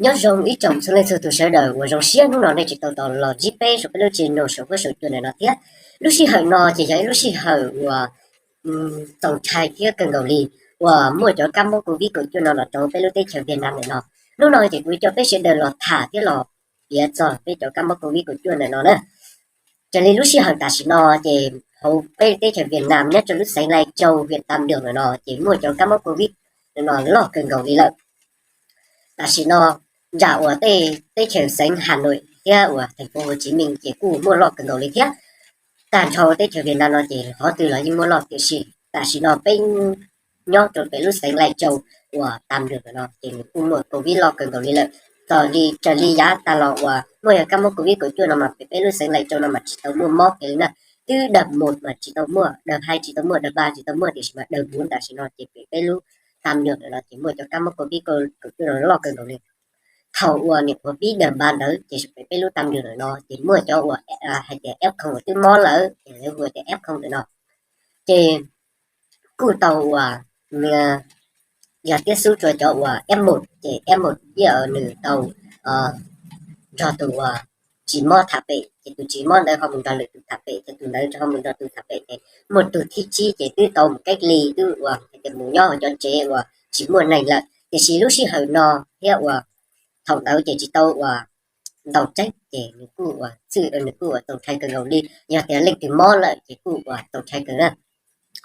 Nyob zoo ib tsoom txhua leej txhua tus sawv daws uas zoo siab hnub no nej tseem tau tos los ntsib peb saum peb lub channel saum huab saum cua ntawm no thiab. Lub sij hawm no ces yog ib lub sij hawm uas txaus ntshai thiab kawg nkaus li uas muaj cov kab mob covid kaum cuaj no los rau peb lub teb chaws Vietnam ntawm no. Hnub no ces kuv coj peb sawv daws los tham thiab los piav txog peb cov kab mob covid kaum cuaj ntawm no na. Raws li lub sij hawm tam sim no ces hauv peb teb chaws Vietnam nyob rau lub xeev Lai Châu, huyện Tam Đường ntawm no ces muaj cov kab mob covid no loj kawg nkaus li lawm. Tam sim no nram uas tej teb chaws xeev Hà Nội thiab uas thành phố Hồ Chí Minh ces kuj muaj loj kawg nkaus li thiab. Tag nrho teb chaws Vietnam no ces qhov twg los yeej muaj loj, tiam sis tam sim no peb nyob rau pem lub xeev Lai Châu uas Tam Đường ntawm no ces nws kuj muaj covid loj kawg nkaus li lawm. Txog li raws li yav tas los uas muaj yog kab mob covid kaum cuaj no mas pem peb lub xeev Lai Châu no mas tsis tau muaj mob kiag li na. Twb đợt một mas tsis tau muaj, đợt hai tsis tau muaj, đợt ba tsis tau muaj, tiam sis mas đợt bốn tam sim no ces pem peb lub Tam Đường ntawm no ces muaj cov kab mob covid kaum cuaj no loj kawg nkaus li. Thaum uas niam ua pib đợt ba ntawd ces pem peb lub Tam Đường ntawm no ces muaj cov uas hais tias F không uas twb mob lawm ces lawv hu tias F không ntawm no. Ces kuj tau uas yog tiếp xúc rau cov uas F một ces F một pib nws tau nrog tus uas tsis mob tham pem ces tus tsis mob ntawd ho mus nrog lwm tus tham pem ces tus ntawd ho mus nrog tus tham pem ces muaj tus thib tsib ces twb tau mus cách ly, twb uas hais tias mus nyob hauv cov tsev uas tsis muaj neeg lawm. Tiam sis lub sij hawm no thiab uas thaum ntawd ces tsis tau uas ntaus tseeb ces nws kuj uas txwj, nws kuj uas txaus ntshai kawg nkaus li. Yog tias leej twg mob lawm ces kuj uas txaus ntshai kawg na.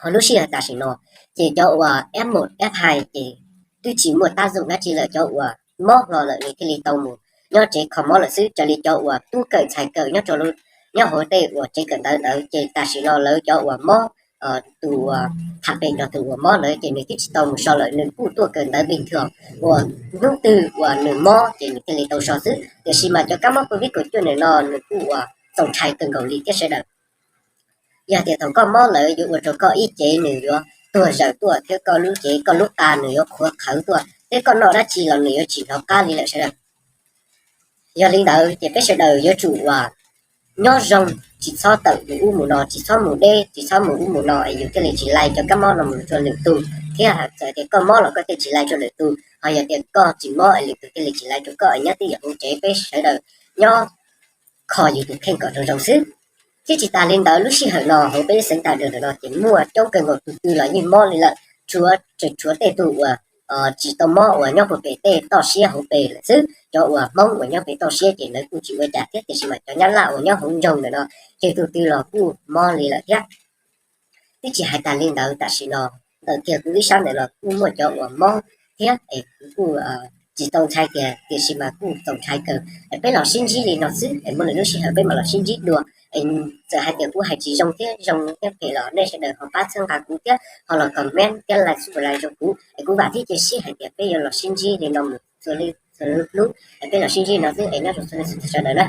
Ho lub sij hawm tam sim no ces cov uas F một F hai ces twb tsis muaj tác dụng dab tsi lawm, cov uas mob hlo lawm nws thiaj li tau mus nyob tsev kho mob lawm xwb. Raws li cov uas tub kawm ntxhais kawm nyob rau nyob hauv tej uas tsev kawm ntawv ntawd ces tam sim no lawv cov uas mob, tus uas tham pem nrog tus uas mob ntawd ces nws twb tsis tau mus so lawm, nws kuj tuaj kawm ntawv bình thường uas hnub twg uas nws mob ces nws thiaj li tau so xwb. Tiam sis mas cov kab mob covid kaum cuaj ntawm no nws kuj uas txaus ntshai kawg nkaus li thiab sawv daws. Yog tias thaum koj mob lawm yuav ua rau koj ib cev nws yuav tuag zaws tuaj thiab koj lub cev koj lub qa nws yuav qhuav qhawv tuaj thiab koj noj dab tsi los nws yuav tsis hnov qab li lawm sawv daws. Yog li ntawd ces peb sawv daws yuav tsum uas nyob zoo, tsis txhob tawm mus ub mus no, tsis txhob mus deb, tsis txhob mus ub mus no es yus thiaj li tsis lais cov kab mob no mus rau lwm tus. Thiab txawm tias koj mob los koj thiaj tsis lais rau lwm tus, ho yog tias koj tsis mob es lwm tus thiaj li tsis lais rau koj es nyob twj ywm hauv tsev, peb sawv daws nyob kho yus tus kheej kom zoo zoo xwb. Thiab tsis tas li ntawd lub sij hawm no hauv peb xeev Tam Đường ntawm no ces muaj coob kawg nkaus, tus twg los yeej mob li lawm, tshuav, tshuav tej tug uas tsis tau mob uas nyob puag pem tej toj siab hauv pes lawm xwb. Cov uas Hmoob uas nyob pem toj siab ces lawv kuj tsis ua cas thiab, tiam sis mas cov Nyab Laj uas nyob hauv nroog ntawm no ces tus twg los kuj mob li lawm thiab. Twb tsis hais tas li ntawd tam sim no ntawm kiag kuv ib sab ntawm no kuj muaj cov uas mob thiab es kuv kuj tsis tau ntshai kiag, tiam sis mas kuj txaus ntshai kawg. Es peb los sib ntsib li no xwb es muaj lwm lub sij hawm peb mam los sib ntsib dua. Txawm hais tias kuv hais tsis zoo thiab zoo thiab phem los nej sawv daws ho pab txhawb nqa kuv thiab ho los comment thiab like, subscribe rau kuv es kuv vam thiab cia siab hais tias peb yuav los sib ntsib li no mus txhua lub hnub es peb los sib ntsib no xwb es nyob zoo txhua leej txhua tus sawv daws na.